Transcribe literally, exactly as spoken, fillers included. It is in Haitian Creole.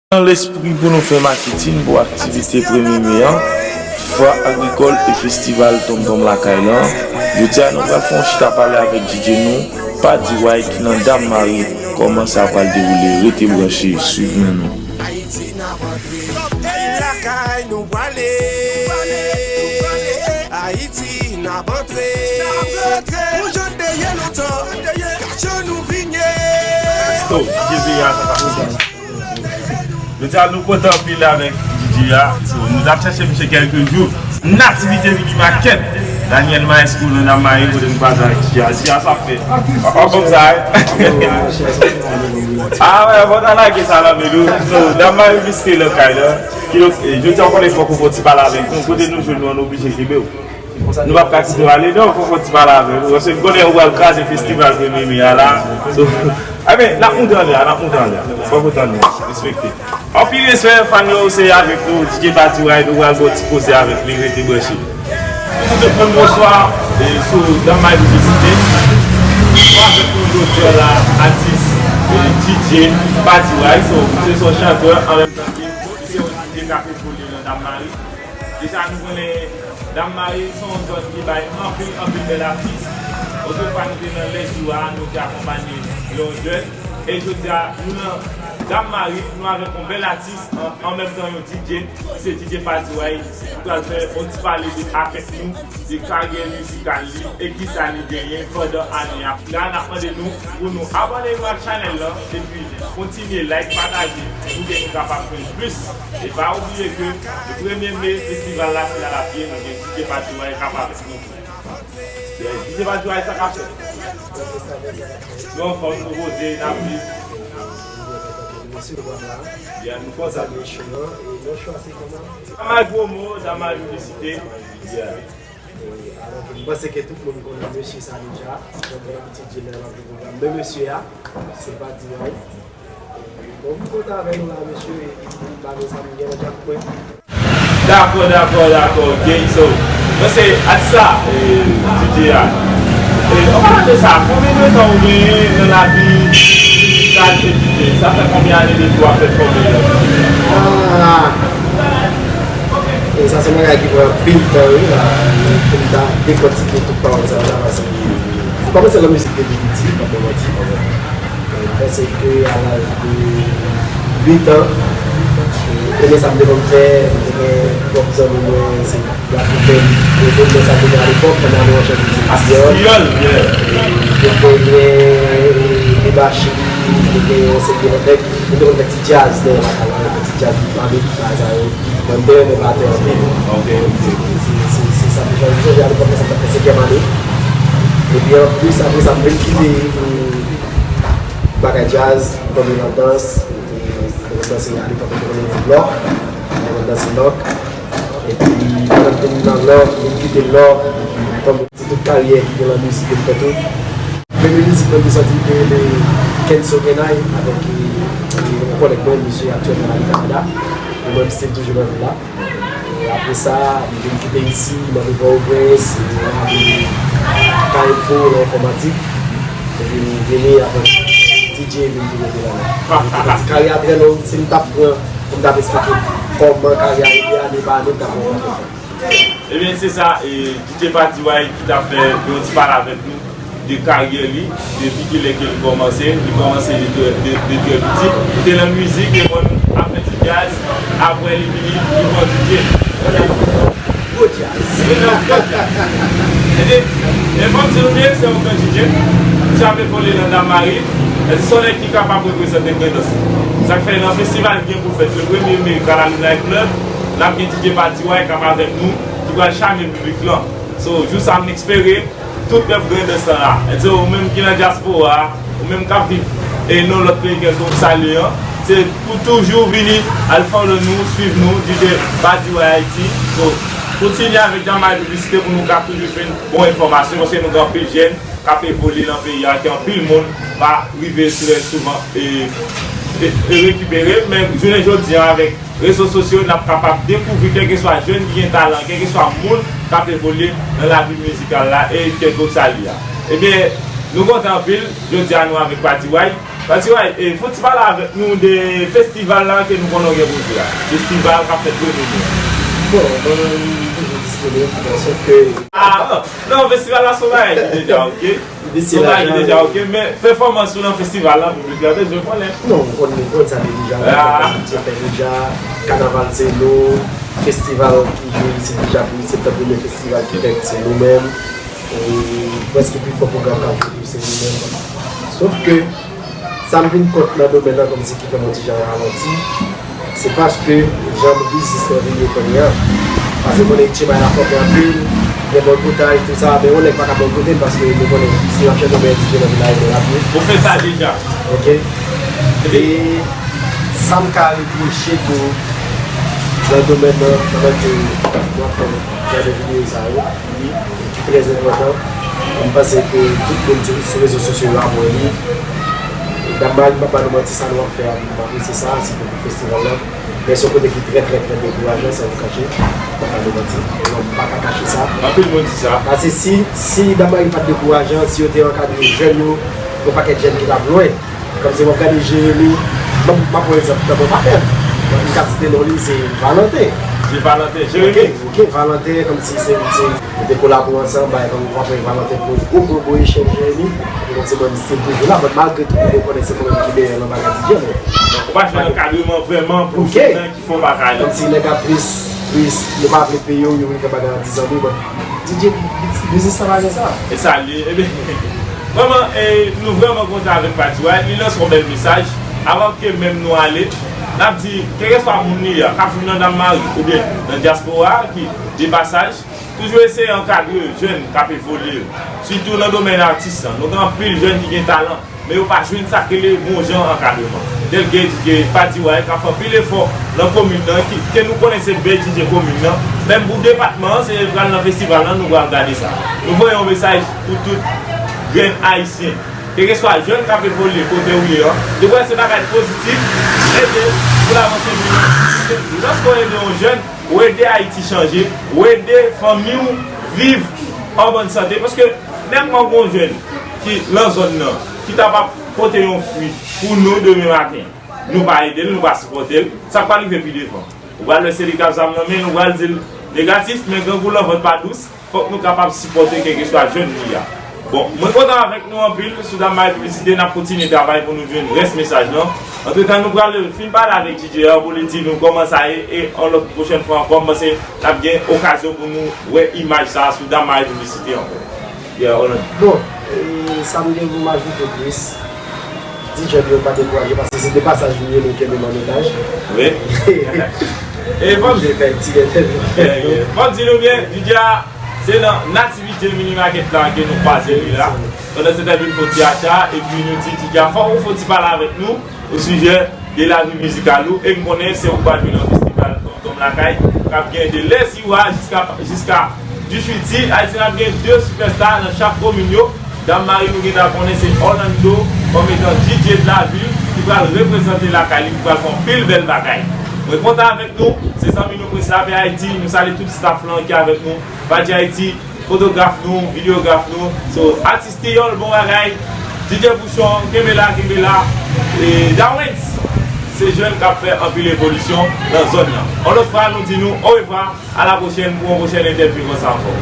Nan lespri pou nou fè maketin pou aktivite premye me an, fwa agrikòl e festival Tonm Tonm Lakay lan, jodi a nou pral fè yon chita pale avèk D J nou, Padi Way ki nan Dam Mari, kòman sa pral dewoule, rete branche, swiv nou nou. Lakay nou prale. Ayiti n ap antre. Pou jan te ye lontan, kacho nou vin ye. Stop, D J a sa pa fè. Jodi a nou kontan anpil avèk D J a. So, nou t ap chèche misye kèlke jou. Nativite Mini Market. Daniel Maestro nan Dam Mari kote nou pase avèk D J a. D J a sa fè. An kòm sa, wi. Ah wè, fò ta lage sa nan men nou. So, Dam Mari vizite lakay la. Kidonk, eh, jodi a w konnen fòk ou fè yon ti pale avèk nou. Kote nou jwenn nou, nou oblije kenbe w. Nou p ap ka kite w ale, non, fòk w fè yon ti pale avè nou. Paske m konnen ou pral kraze festival premye me a la. So, a ben, n ap moute anlè a, n ap moute anlè a. Fòk ou tann nou. Respekte. Anpil respè, fan yo, se avèk nou, D J Padi Way, nou pral fè yon ti koze avèk li, rete branche. Tout moun, bonswa. E sou Dam Mari Piblisite. Nou avèk nou jodi a la, atis, e D J Padi Way. So, se yon chantè, an menm tan ke li se yon D J k ap evole nan Dam Mari. Deja nou konnen Dam Mari se yon zòn ki bay anpil, anpil bèl atis. Otrefwa nou te nan Lèzou a, nou te akonpanye yon jèn. E jodi a, nou nan Dam Mari, nou avèk yon bèl atis, an, an menm tan yon D J, ki se D J Padi Way, ki pral fè yon ti pale de, avèk nou, de karyè mizikal li e kisa li genyen pandan ane a. La, n ap mande nou pou nou abòne nou ak chanèl lan, epi kontinye like, pataje, pou ke nou kapab jwenn plis. E pa oubliye ke le premye me, festival la, se la l ap ye, nou gen D J Padi Way k ap avèk nou. Yeah, D J Padi Way, sa k ap fèt? Nou anfòm, nou poze, n ap viv. Yeah, nou kontan. Dam Mari pwomo, Dam Mari piblisite. Yeah. E, alò ke m panse ke tout moun konnen mesye sa deja. Donk, yon ti djil nan pwogram de mesye a, se Padi Way. Bon, m kontan avè nou la, mesye, e, e, e, bagay sa m gen nan tèt mwen. Dakò, dakò, dakò, ok, so, mwen se atis la, e, D J a. E, an palan de sa, konbyen de tan ou genyen nan lavi mizikal e D J? Sa fè konbyen ane depi w ap pèfòme? Ah! E sa se yon bagay ki pran anpil tan, wi, la, pou m ta dekòtike tout pawòl sa yo la, paske m kòmanse nan mizik depi piti, m p ap manti. E, m panse ke a laj de uit an, e, premye sa m te konn fè, m te gen pwòp zanmi mwen, se y ap fè m, e, mwen sa te gen alepòk, pandan nou an chante mizik kreyòl. Kreyòl, yeah. E, te gen, e, Eba Chili, te gen yon seri de lòt nèg. Nou te konn fè ti djaz dèyè lakay la, nou fè ti djaz, bit marik, bagay sa yo. Mwen, m te renmen batè anpil. Ok, ok. Se, se, se sa m te chwazi. M sonje alepòk la, sa t ap fè senkyèm ane. Epi anplis, apre sa, m vin kite, mm, bagay djaz, m tonbe nan dans. M te, m te konn danse alepòk, m te konn lòk. M te konn danse lòk. Epi, pandan m te nan lòk, m kite lòk, m tonbe. Se tout karyè ki gen nan mizik yo m fè tou. Premye mizik mwen te sòti te rele Kenso Kenay avèk, e, e, yon kòlèg mwen, misye aktyèlman l ale Kanada. E mwen, m still toujou nan vil la. E apre sa, m vin kite isi, m antre Pòtoprens, m ale Carrefour nan enfòmatik. Epi m vini avèk D J, vin tou rete la. E poutèt karyè a trè long, si m t ap pran pou m t ap eksplike kòman karyè a ye ane pa ane, m t ap pran. Ebyen, se sa, e, D J Padi Way ki t ap fè yon ti pale avèk nou de karyè li, depi kilè ke li kòmanse. Li kòmanse de trè, de, de trè piti. Li te nan mizik, e mwen menm, ap fè ti djaz. Apre, li vini, li pran D J. Gwo djaz. Li nan gwo djaz. Ebyen, e fò m di nou byen, se yon gran D J. Misye ap evole nan Dam Mari. E se yon nèg ki kapab reprezante Grandans. Sa k fè nan festival ki gen pou fèt le premye me, Kalalou Night Club, n ap gen D J Padi Way k ap avèk nou, ki pral chame piblik lan. So, jou sa, m espere tout pèp Grandans lan la. E so, ou menm ki nan dyaspora a, ou menm k ap viv e nan lòt peyi kèlkonk sa l ye an, se pou toujou vini, al follow nou, swiv nou, D J Padi Way Haiti. So, kontinye avèk Dam Mari Piblisite pou nou ka toujou jwenn bon enfòmasyon, paske nou gen anpil jèn k ap evolye nan peyi a, ke anpil moun pa rive trè souvan e, e, e rekipere. Men jounen jodi a, avèk rezo sosyo, n ap kapab dekouvri kèlkeswa jèn ki gen talan, kèlkeswa moun k ap evolye nan lavi mizikal la e kèlkonk sa l ye a. Ebyen, nou kontan anpil, jodi a nou avèk Padi Way. Pati Way, e, fò w ti pale avèk nou de festival la ke nou konnen w gen pou jwe a. Festival k ap fèt premye me a. Bon, mwen menm, m toujou disponib, bon, sòf ke Ah, non, festival la se yon bagay ki deja oke. Se yon bagay ki deja oke, men pèfòmans ou nan festival la, piblik la bezwen konnen. Non, m konn, m konn sa deja, m konn sa m te fè deja. Kanaval se nou, festival ki jwe isit deja pou septanm, premye festival ki fèt se nou menm. E prèske pi fò pwogram k ap jwe tou se nou menm. Sòf ke sa m vin kont nan domèn nan kòmsi ki fè m yon ti jan ralanti, se paske jan biznis lan vin ye kounye a. Paske konnen H M I la fòme anpil, gen bòykotaj, tou sa, men yon nèg pa ka bòykote m paske nou konnen si w ap chèche yon bèl D J nan vil la, e bon l ap ye. Ou fè sa deja. Ok. E sa m ka repwoche tou nan domèn nan, pandan ke nou ap fè jan de videyo sa yo, ki trè enpòtan. M panse ke tout moun sou, sou rezo sosyo yo ap wè li. Dam Mari, m p ap ba nou manti, sa nou ap fè a, m apresye sa, sitou pou festival la. Men se yon kote ki trè, trè, trè dekourajan, san nou kache. M p ap ba nou manti. Non, m pa ka kache sa. Anpil moun di sa. Paske si, si Dam Mari pa t dekourajan, si yo te ankadre jèn yo, yon pakèt jèn ki t ap lwen. Kòmsi w ap gade Jeremi, m ap, m ap pran egzanp, tankou patè m. M ka site non li, se Valentin. Se Valentin, Jeremi. Ok, ok, Valentin, kòmsi se, se, nou te kolabo ansanm, bay, kòm w ap wè Valentin pran gwo, gwo, gwo echèv Jeremi. E kòmsi mwen, m still toujou la, but malgre tou, nou konnen se mwen menm ki meyè nan bagay D J, men. Donk, ou pa jwenn ankadreman vrèman pou jèn nan ki fè yon bagay la. Kòmsi nèg la plis, plis, yo pa vle peye w, yo vle fè bagay an dizanmi, but D J, biznis sa pa gen sa. E sa li ye, ebyen, vrèman, e, nou vrèman kontan avèk Pati Way, li lanse yon bèl mesaj. Avan ke menm nou ale, n ap di, kèlkeswa moun li ye, k ap viv nan Dam Mari oubyen nan dyaspora a, ki de pasaj, toujou eseye ankadre jèn k ap evolye, sitou nan domèn atis lan. Nou gen anpil jèn ki gen talan, men yo pa jwenn sa k rele bon jan ankadreman. Tèl ke D J Pati Way k ap fè anpil efò nan komin nan, ki, ke nou konnen se bèl D J komin nan. Menm pou depatman an, se pral nan festival lan, nou pral gade sa. Nou voye yon mesaj pou tout grenn Ayisyen. Kèlkeswa jèn k ap evolye kote ou ye an, nou kwè se bagay pozitif, ede pou lavanse peyi an. Lòske w ede yon jèn, ou ede Ayiti chanje, ou ede fanmi w viv an bòn sante. Paske nètman gon jèn ki nan zòn nan, ki ta p ap pote yon fwi pou nou demen maten, nou pa ede l, nou pa sipòte l, sa k pral rive pi devan? Ou pral wè se li k ap zam nan men l, ou pral di l negatif, men grangou lan vant pa dous, fòk nou kapab sipòte kèlkeswa jèn li a. Bon, mwen kontan avèk nou anpil sou Dam Mari Piblisite, n ap kontinye travay pou nou jwenn rès mesaj lan. Antretan, nou pral fin pale avèk D J a pou li di nou kòman sa ye, e yon lòt pwochèn fwa ankò, m panse n ap gen okazyon pou nou wè imaj sa a sou Dam Mari Piblisite ankò. Yeah, Orlando. Bon, e, sa m gen pou m ajoute plis, di jèn yo pa dekouraje, paske se de pasaj nou ye, nou kenbe m an otaj. Wi. E fò m di, fè ti entèvyou. Yeah, yeah. Fò m di nou byen, D J a, se nan Nativity Mini Market la ke nou kwaze li la. Pandan se tan, vin fè ti acha, epi nou di, D J a, fò ou fè ti pale avèk nou o sijè de lavi mizikal ou, e m konnen se ou k pral jwe nan festival Tonm Tonm Lakay, k ap gen de Lèziwa jiska, jiska Dichwiti. Ayiti, n ap gen de sipèsta nan chak komin yo. Dam Mari, nou gentan konnen se Orlando, kòm etan D J de la vil, ki pral reprezante lakay li, ki pral fè anpil bèl bagay. Mwen kontan avèk nou, se zanmi nou Prince Lapè Ayiti, nou salye tout staff lan ki avèk nou, Badji Ayiti, fotograf nou, videograf nou, so, atis Tiyòl, bon bagay, D J Pouchon, kenbe la, kenbe la, e Dawens, se jèn k ap fè anpil evolisyon nan zòn nan. Yon lòt fwa, nou di nou orevwa, a la pwochèn pou yon pwochèn entèvyou konsa ankò.